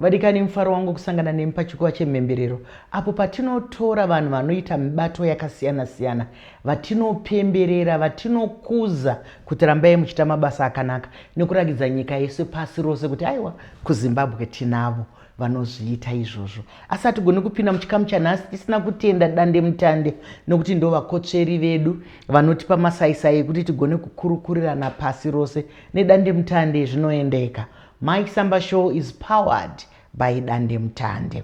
Vadikani, mufaro wangu kusangana nemi pachikuva chemhemberero apo patinotora vanhu vanoita mibato yakasiyana-siyana, vatinopemberera, vatinokuza kuti rambai muchiita mabasa akanaka nekurakidza nyika yese pasi rose kuti aiwa, kuZimbabwe tinavo vanozviita izvozvo. Asi hatigoni kupinda muchikamu chanhasi tisina kutenda dandemutande, nokuti ndo vakotsveri vedu vanotipa masaisai ekuti tigone kukurukurirana pasi rose. Nedandemutande zvinoendeka. Mike Samba Show is powered by Dandemutande.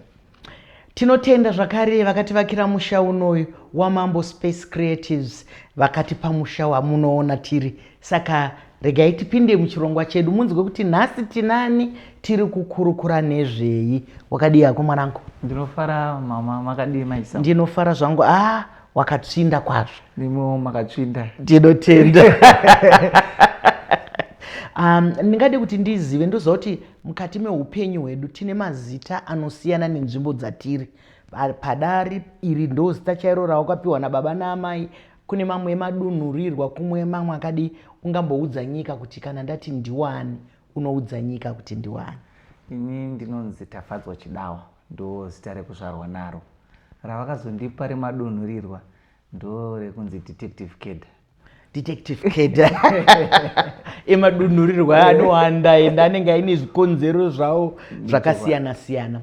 Tinotenda zvakare vakativakira musha unoyu waMambo Space Creatives, vakatipa musha wamunoona tiri. Saka regai tipinde muchirongwa chedu munzwe kuti nhasi tinani, tiri kukurukura nezvei. Wakadii hako mwanangu? Ndinofara mama, makadii maisa? Ndinofara zvangu. Ah, wakatsvinda kwazvo. Nimiwo makatsvinda. Ndinotenda. Ndingade kuti ndizive, ndoziva kuti mukati meupenyu hwedu tine mazita anosiyana nenzvimbo dzatiri. Padari iri ndo zita chairo rawakapiwa nababa naamai, kune mamwe emadunhurirwa, kumwe mamwe akadii. Ungamboudza nyika kuti kana ndati ndiwani, unoudza nyika kuti ndiwani? Ini ndinonzi Tafadzwa Chidawa, ndo zita rekuzvarwa naro. Ravakazondipa remadunhurirwa ndo rekunzi Detective Keda. Detective Keda. Emadunhurirwa anowanda ende anenge aine zvikonzero zvawo zvakasiyana siyana.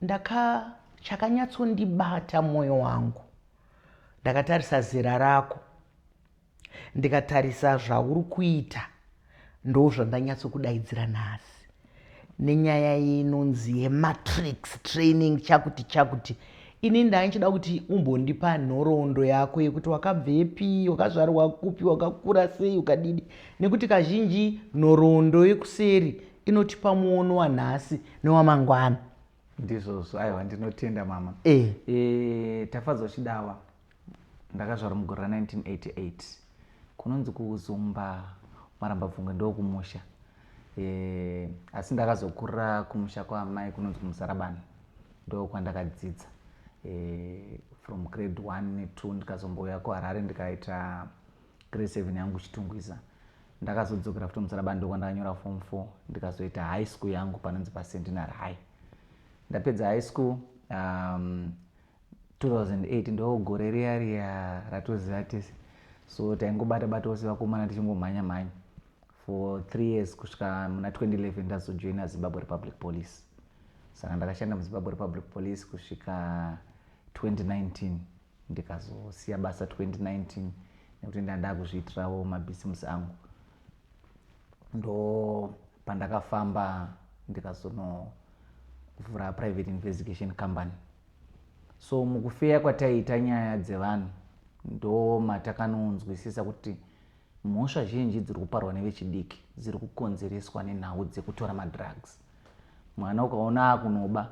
Ndaka chakanyatsondibata mwoyo wangu, ndakatarisa zera rako, ndikatarisa zvauri kuita, ndo zvandanyatsokudaidzira nhasi nenyaya inonzi yematrix training chakuti chakuti. Ini ndaichida kuti umbondipa nhoroondo yako yekuti wakabvepi, wakazvarwa kupi, wakakura sei, ukadidi, nekuti kazhinji nhoroondo yekuseri inotipa muono wanhasi newamangwana. Ndizvozvo, aiwa, ndinotenda mama. Tafadzwa Chidawa, ndakazvarwa mugore ra1988 kunonzi kuUzumba Marambapfungwe, ndokumusha. Asi ndakazokurira kumusha kwaamai kunonzi kuMuzarabani, ndokwandakadzidza from grade 1 ne2. Ndikazombouya kuHarare, ndikaita grade 7 yangu Chitungwiza. Ndakazodzokera futi Muzarabani, ndokwandakanyora form 4. Ndikazoita high school yangu panonzi paCentenary High. Ndapedza high school 2008, ndo gore riya riya ratoziva tese. So taingobata batawo sevakomana, tichingomhanya mhanya for 3 years kusvika muna 2011 ndazojoina Zimbabwe Republic Police. Saka ndakashanda muZimbabwe Republic Police kusvika 2019. Ndikazosiya basa 2019 nekuti ndanda kuzviitirawo mabhisimusi angu. Ndo pandakafamba ndikazonovhura private investigation company. So mukufeya kwataiita nyaya dzevanhu, ndo matakanonzwisisa kuti mhosva zhinji dziri kuparwa nevechidiki dziri kukonzereswa nenhau dzekutora madrugs. Mwana ukaona akunoba,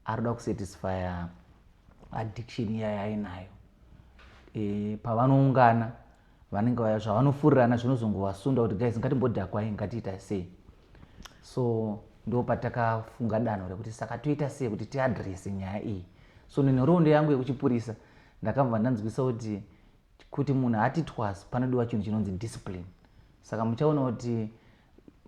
arikuda kusatisfya addiction iya yainayo. Pavanoungana vanenge zvavanofurirana zvinozongovasunda kuti, "Guys, ngatimbodhakwai, ngatiita sei." So ndo patakafunga danho rekuti saka toita sei kuti tiaddresse nyaya iyi. So nenhoroondo yangu yekuchipurisa, ndakabva ndanzwisa kuti munhu ati twasi, panodiwa chinhu chinonzi discipline. Saka muchaona kuti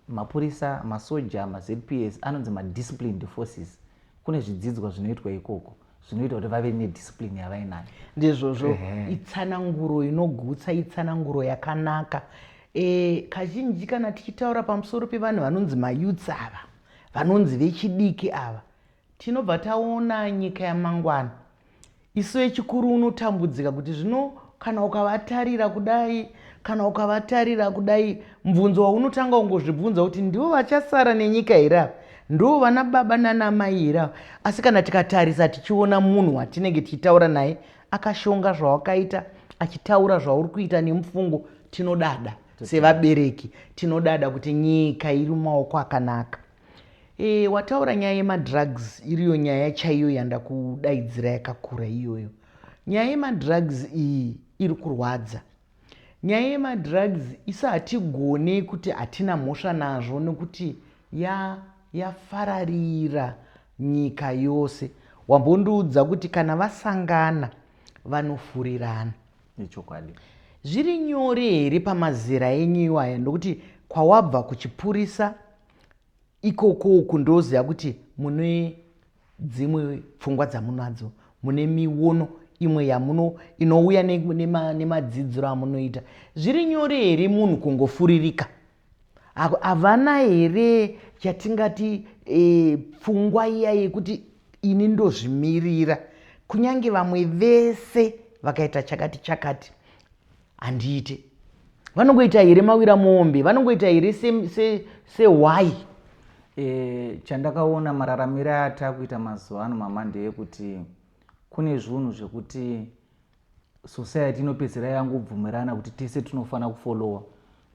mapurisa, masoja, maZPS anonzi madisciplined forces. Kune zvidzidzwa zvinoitwa ikoko zvinoita kuti vave nediscipline yavainayo. Ndizvozvo. Itsananguro inogutsa, itsananguro yakanaka. Kazhinji kana tichitaura pamusoro pevanhu vanonzi mayouths ava, vanonzi vechidiki ava, tinobva taona nyika yamangwana. Isu vechikuru unotambudzika kuti zvino kana ukavatarira kudai, kana ukavatarira kudai, mubvunzo waunotanga kungozvibvunza kuti ndivo vachasara nenyika here ava? Ndo vana baba nanamai here ava? Asi kana tikatarisa, tichiona munhu watinenge tichitaura naye akashonga zvawakaita, achitaura zvauri kuita nemufungo, tinodada sevabereki, tinodada kuti nyika iri mumaoko akanaka. Wataura nyaya yemadrugs, iriyo nyaya chaiyo yandakudaidzira yakakura iyoyo. Nyaya yemadrugs iyi iri kurwadza. Nyaya yemadrugs, isu hatigone kuti hatina mhosva nazvo, nekuti yafararira nyika yose. Wambondiudza kuti kana vasangana vanofurirana. Ichokwadi. Zviri nyore here pamazera enyu iwaya, nokuti kwawabva kuchipurisa? Ikoko uku ndoziva kuti mune dzimwe pfungwa dzamunadzo, mune miono imwe yamuno inouya nemadzidziro amunoita. Zviri nyore here munhu kungofuririka? Havana here chatingati pfungwa iya yekuti ini ndozvimirira, kunyange vamwe vese vakaita chakati chakati handiite? Vanongoita here mawira muombe? Vanongoita here sehwai? Chandakaona mararamiro atakuita mazuva ano, mama, ndeyekuti kune zvinhu zvekuti society inopedzera yangobvumirana kuti tese tinofanira kufollowa.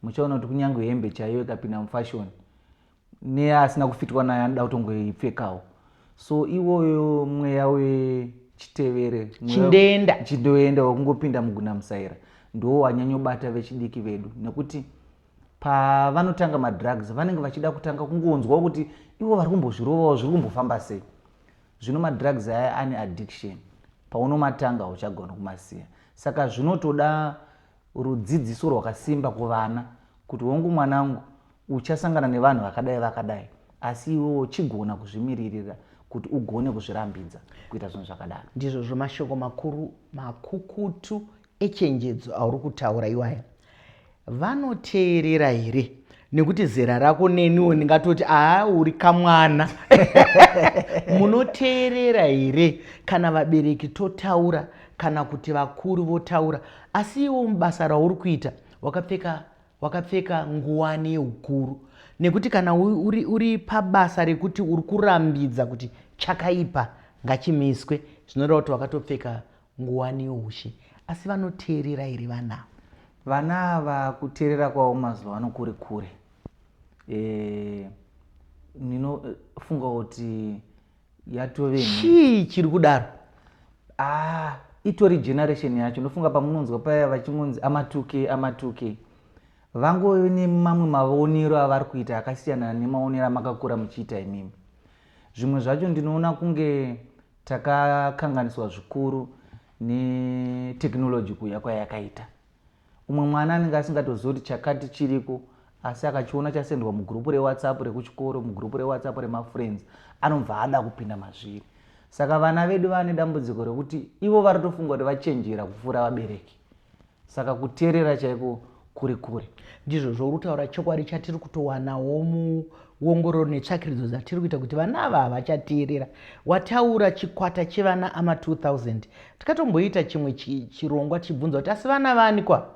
Muchaona kuti kunyange hembe chaiyo ikapinda mufashion, neasina kufitwa nayo anoda kutongoipfekawo. So iwoyo mweya wechitevere, chindoenda, chindoenda, wekungopinda mugunamusaira ndo wanyanyobata vechidiki vedu, nekuti pavanotanga madrugs vanenge vachida kutanga kungonzwawo kuti ivo vari kumbozvirovawo, zviri kumbofamba sei. Zvino madrugs aya ane addiction, paunomatanga uchagona kumasiya. Saka zvinotoda rudzidziso rwakasimba kuvana kuti hongu mwanangu, uchasangana nevanhu vakadai vakadai, asi iwewo chigona kuzvimiririra kuti ugone kuzvirambidza kuita zvinhu zvakadaro. Ndizvozvo, mashoko makuru makukutu echenjedzo auri kutaura iwaya. Vanoteerera here? Nekuti zera rako neniwo ndingatoti aa, uri kamwana. Munoteerera here kana vabereki totaura, kana kuti vakuru votaura? Asi iwo mubasa rauri kuita wakapfeka nguwani yeukuru, nekuti kana uri pabasa rekuti uri kurambidza kuti chakaipa ngachimiswe, zvinoreva kuti wakatopfeka nguwani youshe. Asi vanoteerera here vana? Vana ava kuteerera kwavo mazuva ano kuri kure. Ndinofunga kuti yatove Chii chiri kudaro? Ah, itori generation yacho. Ndofunga pamunonzwa paya vachingonzi ama2K, ama2K, vangove nemamwe maonero avari kuita akasiyana nemaonero amakakura muchiita imimi. Zvimwe zvacho ndinoona kunge takakanganiswa zvikuru netechnology kuuya kwayakaita. Umwe mwana anenge asingatozivi kuti chakati chiriko, asi akachiona chasendwa mugurupu reWhatsApp rekuchikoro, mugurupu reWhatsApp remafriends, anobva ada kupinda mazviri. Saka vana vedu vane dambudziko rekuti ivo vari tofunga kuti vachenjera kupfuura vabereki, saka kuteerera chaiko kuri kure. Ndizvo zvouri kutaura, chokwadi chatiri kutowanawo muongororo netsvakiridzo dzatiri kuita kuti vana ava havachateerera. Wataura chikwata chevana ama 2000. Tikatomboita chimwe chirongwa tichibvunza kuti asi vana vani kwa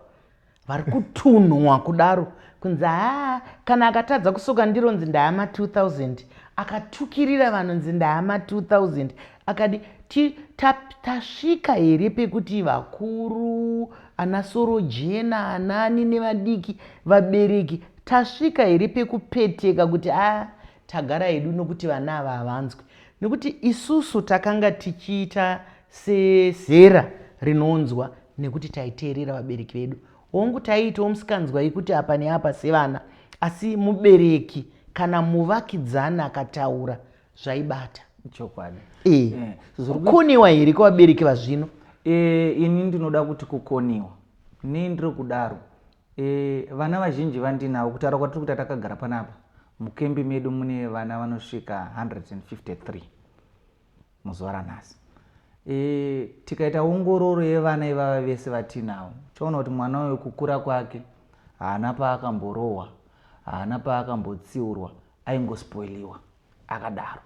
vari kutunhwa kudaro, kunzi haa, kana akatadza kusuka ndiro nzi ndaama 2000, akatukirira vanhu nzi ndaama 2000, akadi tasvika here pekuti vakuru, ana sorojena, anani nevadiki, vabereki, tasvika here pekupeteka kuti a, tagara hedu nokuti vana ava havanzwi? Nekuti isusu takanga tichiita sezera rinonzwa nekuti taiteerera vabereki vedu. Hongu, taiitawo musikanzwa yekuti apa neapa sevana, asi mubereki kana muvakidzani akataura zvaibata. Chokwadi. Kukoniwa here kwavabereki vazvino? Ini ndinoda kuti kukoniwa. Nei ndiri kudaro? Vana vazhinji vandinavo, kutaura kwatiri kuita takagara panapa, mukembi medu mune vana vanosvika 153 muzuva ranhasi. Tikaita ongororo yevana ivava vese vatinavo, chaona kuti mwana uyu kukura kwake haana paakamborohwa, haana paakambotsiurwa, aingospoiliwa akadaro.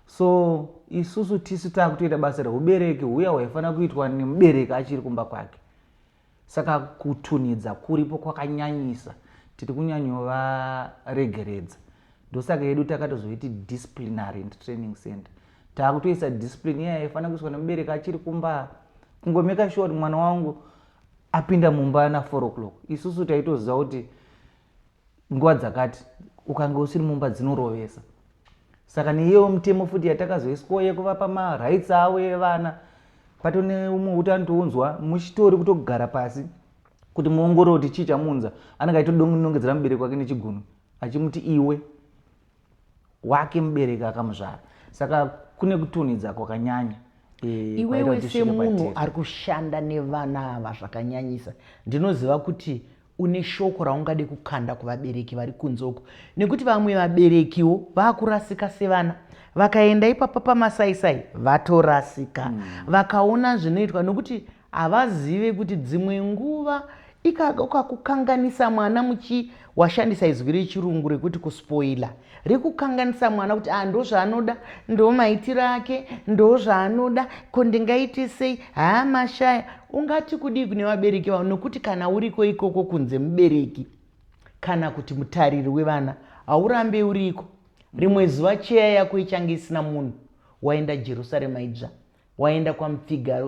So isusu tisu taakutoita basa reubereki huya hwaifanira kuitwa nemubereki achiri kumba kwake. Saka kutunhidza kuripo kwakanyanyisa, tiri kunyanyovaregeredza. Ndosaka yedu takatozoiti disciplinary and training center. Taakutoisa discipline iya yaifanira kuiswa nemubereki achiri kumba, kungomeka sure kuti mwana wangu apinda mumba na4 o'clock. Isusu taitoziva kuti nguva dzakati ukange usiri mumba dzinorovesa. Saka neiyewo mutemo futi yatakazoiswawo yekuvapa marights avo evana, pato neumwe kuti anotounzwa muchitori kutogara pasi kuti muongorore kuti chii chamuunza, anenge achitodongedzera mubereki wake nechigunwe achimuti iwe wake mubereki akamuzvara. Saka kune kutunhidza kwakanyanya. Iwewe semunhu ari kushanda nevana ava zvakanyanyisa, ndinoziva kuti Une shoko raungade kukanda kuvabereki vari kunze uko, nekuti vamwe vaberekiwo vakurasika sevana vakaenda ipapa pamasaisai vatorasika. Vakaona zvinoitwa, nokuti havazive kuti dzimwe nguva ukakukanganisa mwana muchi washandisa izwi rechirungu rekuti kuspoila, rekukanganisa mwana kuti ah, ndo zvaanoda, ndo maitiro ake, ndo zvaanoda, ko ndingaite sei? Haa, mashaya. Ungati kudii kune vabereki vavo? Nokuti kana uriko ikoko kunze, mubereki kana kuti mutariri wevana, haurambe uriko. Rimwe zuva cheya yako ichange isina munhu, waenda Jerusarema idzva, waenda kwamupfiga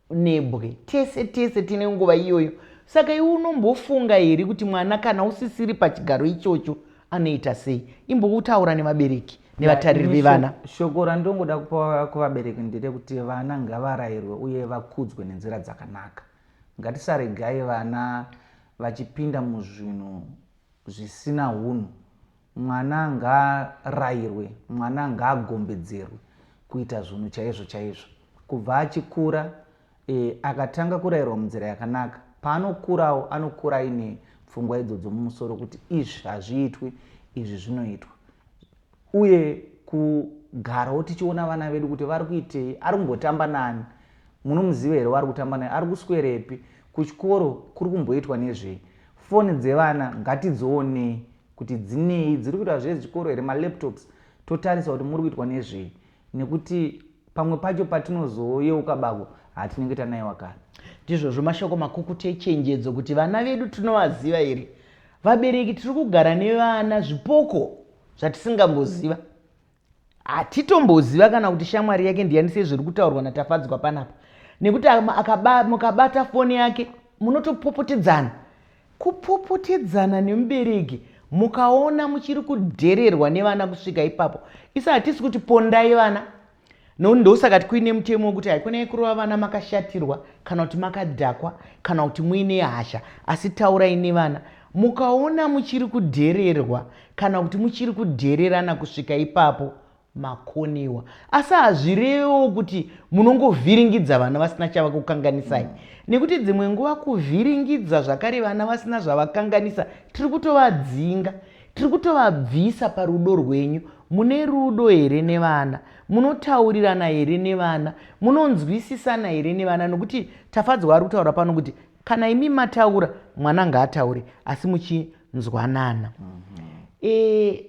nebwe. Tese tese tine nguva iyoyo. Saka iwe unombofunga here kuti mwana kana usisiri pachigaro ichocho anoita sei? Imboutaura nevabereki nevatariri vevana. Shoko randongoda kupa kuvabereki nderekuti vana ngavarayirwe uye vakudzwe nenzira dzakanaka. Ngatisaregai vana vachipinda muzvinhu zvisina unhu. Mwana ngaarayirwe, mwana ngaagombedzerwe kuita zvinhu chaizvo chaizvo kubva achikura. Akatanga kurayirwa munzira yakanaka, paanokurawo anokura aine pfungwa idzodzo mumusoro kuti izvi hazviitwi, izvi zvinoitwa. Uye kugarawo tichiona vana vedu kuti vari kuitei, ari kumbotamba nani, munomuziva here waari kutamba naye, ari kuswerepi, kuchikoro kuri kumboitwa nezvei. Foni dzevana ngatidzionei kuti dzinei, dziri kuitwa zvezvikoro here, malaptops totarisa kuti muri kuitwa nezvei, nekuti pamwe pacho patinozoyeuka bako hatinenge tanaiwa kare. Ndizvozvo, mashoko makukutu echenjedzo kuti vana vedu tinovaziva here? Vabereki tiri kugara nevana zvipoko zvatisingamboziva, hatitomboziva kana kuti shamwari yake ndiani, sezviri kutaurwa naTafadzwa panapa, nekuti mukabata foni yake munotopopotedzana, kupopotedzana nemubereki mukaona muchiri kudhererwa nevana kusvika ipapo. Isa hatisi kuti pondai vana, nokuti ndosaka kuine mutemo wekuti haikonai kurova vana makashatirwa kana kuti makadhakwa kana kuti muine hasha, asi taurai nevana. Mukaona muchiri kudhererwa kana kuti muchiri kudhererana kusvika ipapo, makoniwa. Asi hazvirevewo kuti munongovhiringidza vana vasina chavakukanganisai, nekuti dzimwe nguva kuvhiringidza zvakare vana vasina zvavakanganisa, tiri kutovadzinga, tiri kutovabvisa parudo rwenyu. Mune rudo here nevana? Munotaurirana here nevana? Munonzwisisana here nevana? Nokuti Tafadzwa ari kutaura pano kuti kana imi mataura, mwana ngaataure, asi muchinzwanana.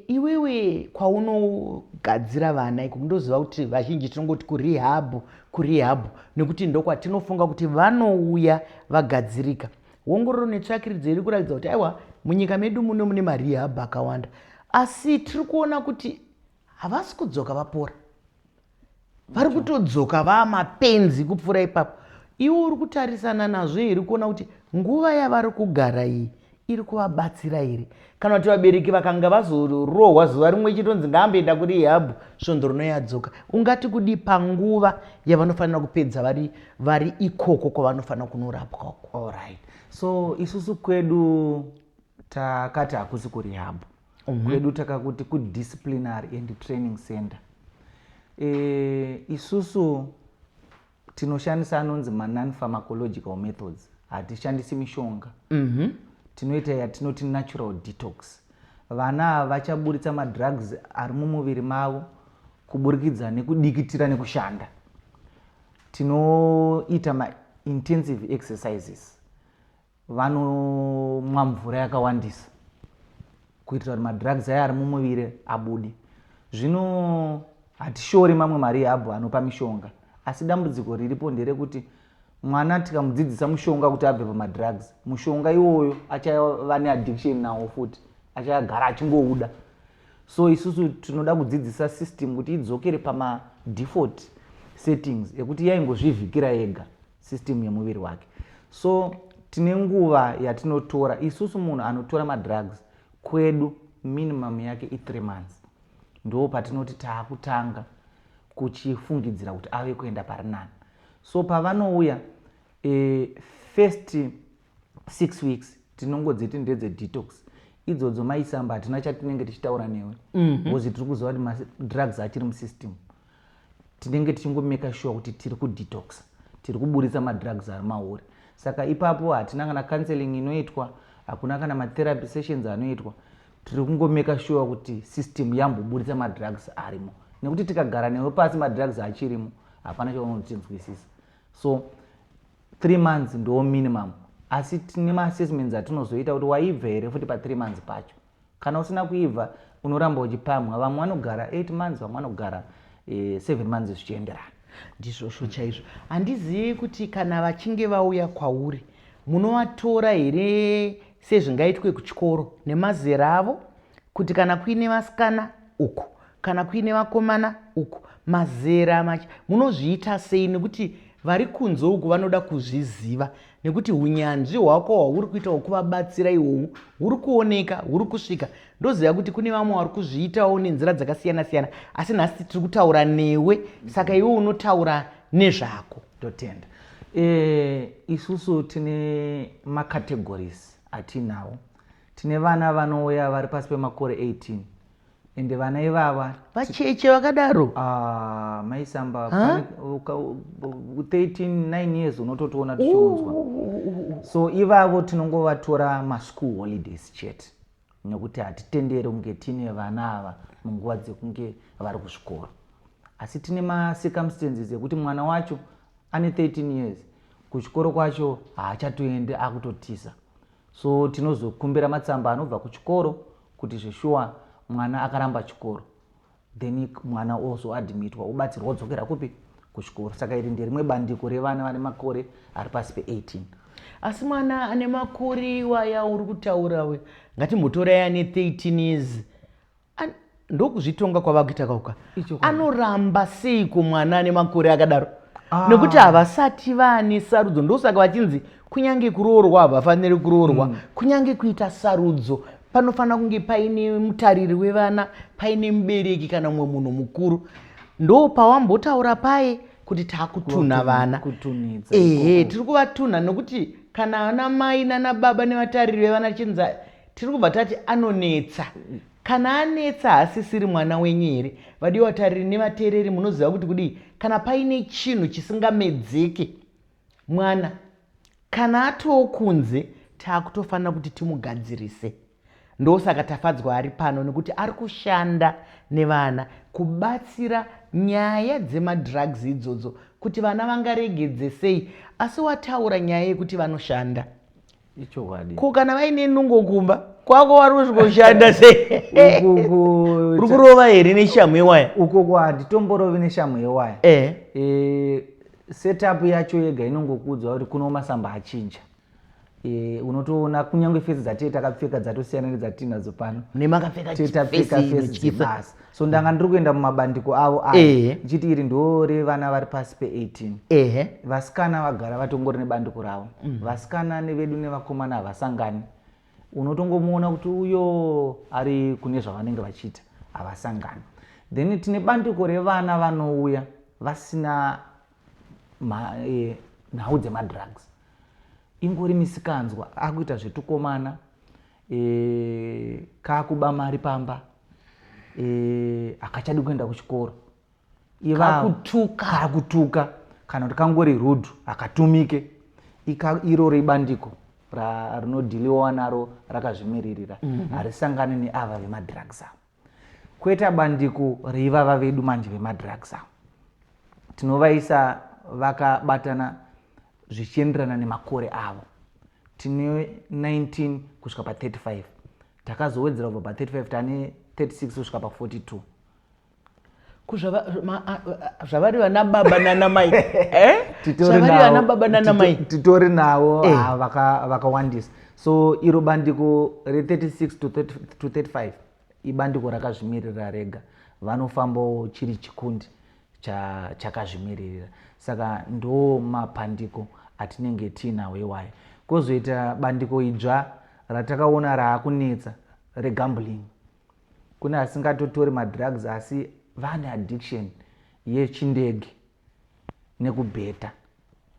Iwewe kwaunogadzira vana iko, ndoziva kuti vazhinji tinongoti kurehab, kurehab, nekuti ndokwatinofunga kuti vanouya vagadzirika. Ongororo netsvakiridzo iri kuratidza kuti aiwa, munyika medu muno mune marehab akawanda, asi tiri kuona kuti havasi kudzoka vapora, vari kutodzoka vaamapenzi kupfuura ipapo. Iwe uri kutarisana nazvo here kuona kuti nguva yavari kugara iyi iri kuvabatsira here, kana kuti vabereki vakanga vazorohwa zuva rimwe chitonzi ngaamboenda kurehab, svondo rinoyadzoka? Ungati kudi panguva yavanofanira kupedza vari ikoko kwavanofanira kunorapwa uko? Alright, so isusu kwedu takati hakusi kurehab. Kwedu takakuti kudisciplinary and training center. Isusu tinoshandisa anonzi manon pharmacological methods, hatishandisi mishonga. Tinoita yatinoti natural detox. Vana ava vachaburitsa madrugs ari mumuviri mavo kuburikidza nekudikitira nekushanda. Tinoita maintensive exercises, vanomwa mvura yakawandisa kuitira kuti madrugs aya ari mumuviri abude. Zvino hatishori mamwe marehab anopa mishonga, asi dambudziko riripo nderekuti mwana tikamudzidzisa mushonga kuti abve pamadrugs, mushonga iwoyo achava neaddiction nawo futi, achagara achingouda. So isusu tinoda kudzidzisa system kuti idzokere pamadefault settings ekuti yaingozvivhikira yega system yemuviri wake. So tine nguva yatinotora isusu. Munhu anotora madrugs kwedu, minimum yake i3 months, ndo patinoti taakutanga kuchifungidzira kuti ave kuenda pari nani. So pavanouya, first 6 weeks tinongodziti ndedze-detox idzodzo. Maisamba, hatina chatinenge tichitaura newe because tiri kuziva kuti madrugs achiri musystem. Tinenge tichingomeka sure kuti tiri kudetoxa, tiri kuburitsa madrugs ari mauri. Saka ipapo hatina kana counseling inoitwa. Hakuna kana matherapy sessions anoitwa. Tiri kungomeka sure kuti system yamboburitsa madrugs arimo, nekuti tikagara newe pasi madrugs achirimo, hapana chaunotinzwisisa. So 3 months ndo minimum, asi tine maassessments atinozoita kuti waibva here futi pa3 months pacho. Kana usina kuibva, unoramba uchipamwa. Vamwe vanogara 8 months, vamwe vanogara 7 months, zvichienderana. Ndizvozvo chaizvo. Handizivi kuti kana vachinge vauya kwauri, munovatora here sezvingaitwe kuchikoro nemazera avo, kuti kana kuine vasikana uku, kana kuine vakomana uku, mazera munozviita sei? Nekuti vari kunze uku vanoda kuzviziva, nekuti unyanzvi hwako hwauri kuita hwekuvabatsira ihwohwu huri kuoneka, huri kusvika. Ndoziva kuti kune vamwe vari kuzviitawo nenzira dzakasiyana siyana, asi nhasi tiri kutaura newe, saka iwe unotaura nezvako. Totenda. Isusu tine macategories atinawo. Tine vana vanouya vari pasi pemakore 18, ende vana ivava Vacheche vakadaro? Ah, maisamba 13, 9 years unototoona tichiunzwa. So ivavo tinongovatora maschool holidays chete, nekuti hatitenderi kunge tine vana ava munguva dzekunge vari kuzvikoro. Asi tine macircumstances ekuti mwana wacho ane 13 years, kuchikoro kwacho haachatoendi, akutotisa. So tinozokumbira matsamba anobva kuchikoro kuti zveshuwa mwana akaramba chikoro, then mwana ozoadmitwa, obatsirwa, odzokera kupi? Kuchikoro. Saka iri nderimwe bandiko revana vane makore ari pasi pe18. Asi mwana ane makore iwaya uri kutaura we, ngatimbotorai ane 13 years, ndokuzvitonga kwava kuita kauka. Anoramba seiko mwana ane makore akadaro? Nekuti havasati vaane sarudzo. Ndosaka vachinzi kunyange kuroorwa havafaniri kuroorwa. Kunyange kuita sarudzo panofanira kunge paine mutariri wevana, paine mubereki kana mumwe munhu mukuru. Ndo pawambotaura paye kuti taakutunha vana. Kutunhidza. Ehe, tiri kuvatunha, nokuti kana ana mai nana baba nevatariri vevana chinzi tiri kubva tati anonetsa. Kana anetsa, haasisiri mwana wenyu here? Vadiwa vatariri nevateereri, munoziva kuti kudii kana paine chinhu chisingamedzeke, mwana kana atoo kunze, taakutofanira kuti timugadzirise. Ndosaka Tafadzwa ari pano, nekuti ari kushanda nevana kubatsira nyaya dzemadrugs idzodzo, kuti vana vangaregedze sei. Asi wataura nyaya yekuti vanoshanda. Ichokwadi. Ko kana vaine nungo kumba kwako, vari kusvikoshanda sei? Uri kurova here neshamhu yewaya? Ukoko handitomborovi neshamhu yewaya. Setup yacho yega inongokuudza kuti kuno masamba achinja. Unotoona kunyange face dzatee takapfeka dzatosiyana nedzatinadzo pano. Nemakapfeka. Tapfeka face dzebasa. So ndanga ndiri kuenda mumabandiko avo aya ndichiti iri ndo revana vari pasi pe18. Vasikana vagara vatongori nebandiko ravo. Vasikana nevedu nevakomana havasangani. Unotongomuona kuti uyo ari kune zvavanenge vachiita, havasangani. Then tine bandiko revana vanouya vasina nhau dzemadrugs, ingori misikanzwa, akuita zvetukomana, kakuba mari pamba, akachadi kuenda kuchikoro. Kakutuka. Kakutuka, kana kuti kangori rude, akatumike. Iroro ibandiko rinodhiliwa naro rakazvimiririra, harisangani neava vemadrugs ava. Kweta bandiko reivava vedu manje vemadrugs ava, tinovaisa vakabatana zvichienderana nemakore avo. Tine 19 kusvika pa35, takazowedzera kubva pa35 tane 36 kusvika pa42. Zvavari vana baba nana mai, eh? Zvavari vana baba nana mai. Titori navo. Vakawandisa. So iro bandiko re36 to 35 ibandiko rakazvimirira rega, vanofambawo chiri chikundi chakazvimiririra. Saka ndo mapandiko atinenge tiinawo iwayo. Kwozoita bandiko idzva ratakaona raakunetsa, regambling. Kune asingatotori madrugs, asi vane addiction yechindege nekubheta.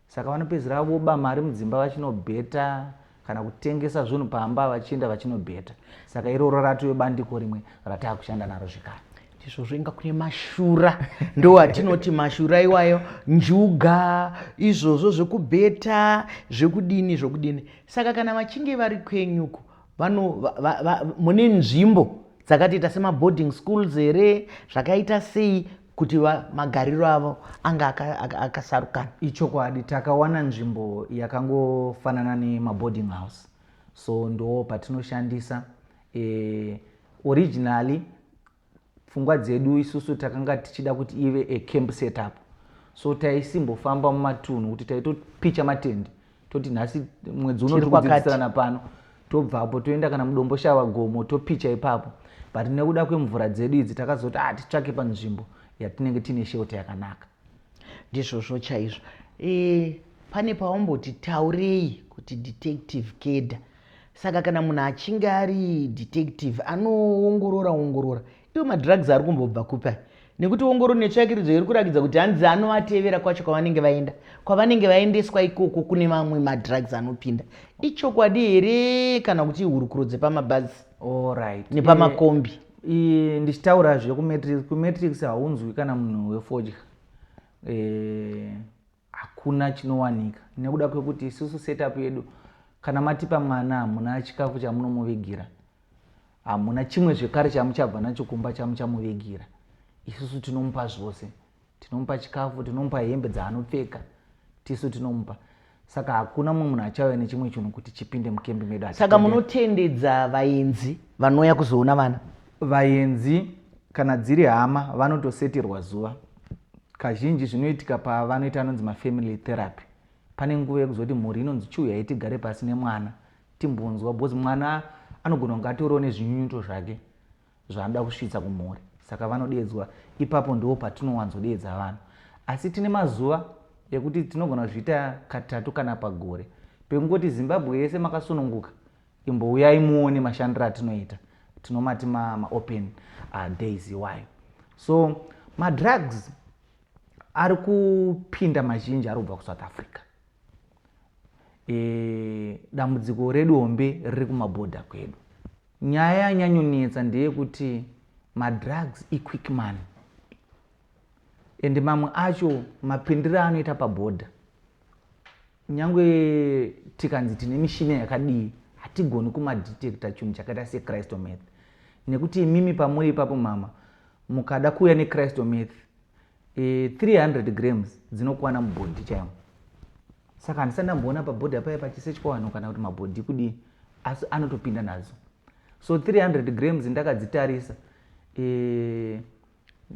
Saka vanopedzisira voba mari mudzimba vachinobheta, kana kutengesa zvinhu pamba vachienda vachinobheta. Saka iroro ratove bandiko rimwe rataakushanda naro zvekare. Ndizvozvo, inga kune mashura, ndo atinoti mashura iwayo, njuga, izvozvo zvekubheta, zvekudini zvokudini. Saka kana vachinge vari kwenyuko, mune nzvimbo dzakatoita semaboarding schools here, zvakaita sei kuti magariro avo anga akasarukana? Ichokwadi, takawana nzvimbo yakangofanana nemaboarding house, so ndo patinoshandisa. Originally pfungwa dzedu isusu takanga tichida kuti ive a camp setup, so taisimbofamba mumatunhu, kuti taitopicha matendi, toti nhasi mwedzi uno Tiri tiri kwakati. Kudzidzisirana pano, tobvapo toenda kana muDomboshava gomo, topicha ipapo. But nekuda kwemvura dzedu idzi, takazoti ah, titsvake panzvimbo yatinenge tiine shelter yakanaka. Ndizvozvo chaizvo. Pane pawamboti taurei kuti Detective Keda. Saka kana munhu achinge ari detective anoongorora ongorora iwo madrugs ari kumbobva kupi, nekuti ongororo netsvakiridzo iri kurakidza kuti hanzi anovatevera kwacho kwavanenge vaenda, kwavanenge vaendeswa ikoko kune mamwe madrugs anopinda. Ichokwadi here kana kuti ihurukuro dzepamabhazi Allright. nepamakombi? Ndichitaura zvekumatrix, kumatrix haunzwi kana munhu wefodya. Hakuna chinowanika nekuda kwekuti isusu setup yedu, kana matipa mwana, hamuna chikafu chamunomuvigira, hamuna chimwe zvekare chamuchabva nacho kumba chamuchamuvigira. Isusu tinomupa zvose, tinomupa chikafu, tinomupa hembe dzaanopfeka, tisu tinomupa. Saka hakuna mumwe munhu achauya nechimwe chinhu kuti chipinde mukembi medu. Saka Hatitenderi. Munotendedza vaenzi vanouya kuzoona vana? Vaenzi, kana dziri hama, vanotosetirwa zuva. Kazhinji zvinoitika pavanoita anonzi mafamily therapy. Pane nguva yekuzoti mhuri inonzi chiuyai tigare pasi nemwana timbonzwa, because mwana anogona kunge atoriwo nezvinyunyuto zvake zvaanoda kusvitsa kumhuri. Saka vanodedzwa ipapo, ndo patinowanzodedza vanhu. Asi tine mazuva ekuti tinogona kuzviita katatu kana pagore, pekungoti Zimbabwe yese makasununguka, imbouyai muone mashandiro atinoita. Tinomati maopen days iwayo. So madrugs ari kupinda mazhinji ari kubva kuSouth Africa. Dambudziko redu hombe riri kumabhodha kwedu. Nyaya yanyanyonetsa ndeyekuti madrugs iquick money, ende mamwe acho mapindiro anoita pabhodha, nyange tikanzi tine mishina yakadii, hatigoni kumadetecta chinhu chakaita secrystal meth, nekuti imimi pamuri ipapo, mama, mukada kuuya necrystal meth, 300 grams dzinokwana mubhodhi chaimo. Saka handisati ndamboona pabhodha paya pachisechwa vanhu kana kuti mabhodhi kudii, asi anotopinda nadzo. So 300 grams ndakadzitarisa,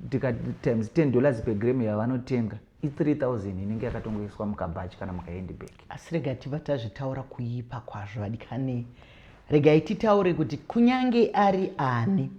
ndika times $10 per gram yavanotenga, i3000 inenge yakatongoiswa mukabhachi kana mukahandbag. Asi regai tibva tazvitaura kuipa kwazvo, vadikani. Regai titaure kuti kunyange ari ani,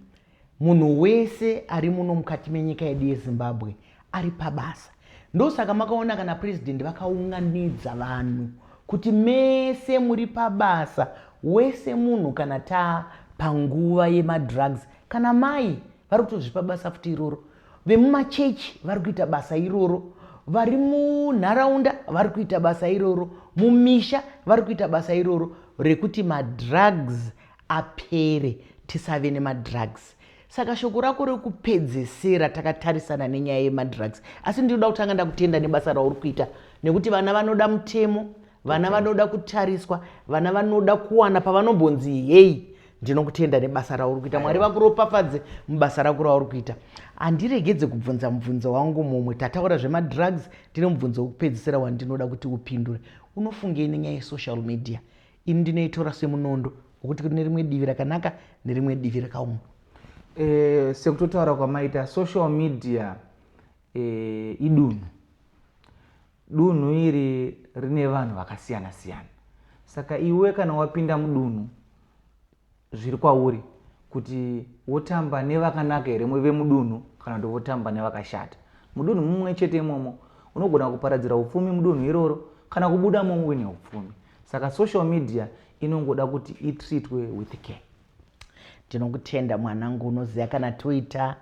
munhu wese ari muno mukati menyika yedu yeZimbabwe ari pabasa. Ndosaka makaona kana purezidendi vakaunganidza vanhu kuti mese muri pabasa, wese munhu. Kana taa panguva yemadrugs, kana mai vari kutozvipa basa futi iroro, vemumachechi vari kuita basa iroro, vari munharaunda vari kuita basa iroro, mumisha vari kuita basa iroro rekuti madrugs apere, tisave nemadrugs. Saka shoko rako rekupedzesera takatarisana nenyaya yemadrugs? Asi ndinoda kutanga ndakutenda nebasa rauri kuita, nekuti vana vanoda mutemo, vana vanoda kutariswa, vana vanoda kuwana pavanombonzi hei. Ndinokutenda nebasa rauri kuita. Mwari vakuropafadze mubasa rako rauri kuita. Handiregedze kubvunza mubvunzo wangu mumwe. Tataura zvemadrugs, ndine mubvunzo wekupedzisira wandinoda kuti upindure. Unofungei nenyaya yesocial media? Ini ndinoitora semunondo wekuti kune rimwe divi rakanaka nerimwe divi rakaoma. Sekutotaura kwamaita, social media idunhu. Dunhu iri rine vanhu vakasiyana siyana. Saka iwe kana wapinda mudunhu, zviri kwauri kuti wotamba nevakanaka here vemudunhu kana kuti wotamba nevakashata. Mudunhu mumwe chete imomo unogona kuparadzira upfumi mudunhu iroro kana kubudamo uine upfumi. Saka social media inongoda kuti itreatwe with care. Ndinokutenda, mwanangu. Unoziva kana toita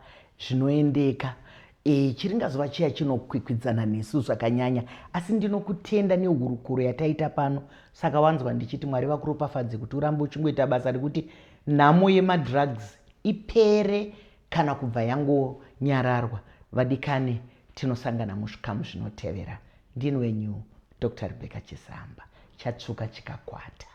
zvinoendeka, chiringazuva chiya chinokwikwidzana nesu zvakanyanya, asi ndinokutenda nehurukuro yataita pano. Saka wanzwa ndichiti Mwari vakuropafadze kuti urambe uchingoita basa rekuti nhamo yemadrugs ipere. Kana kubva yangonyararwa. Vadikani, tinosangana muzvikamu zvinotevera. Ndini wenyu Dr Rebecca Chisamba. Chatsvuka chikakwata.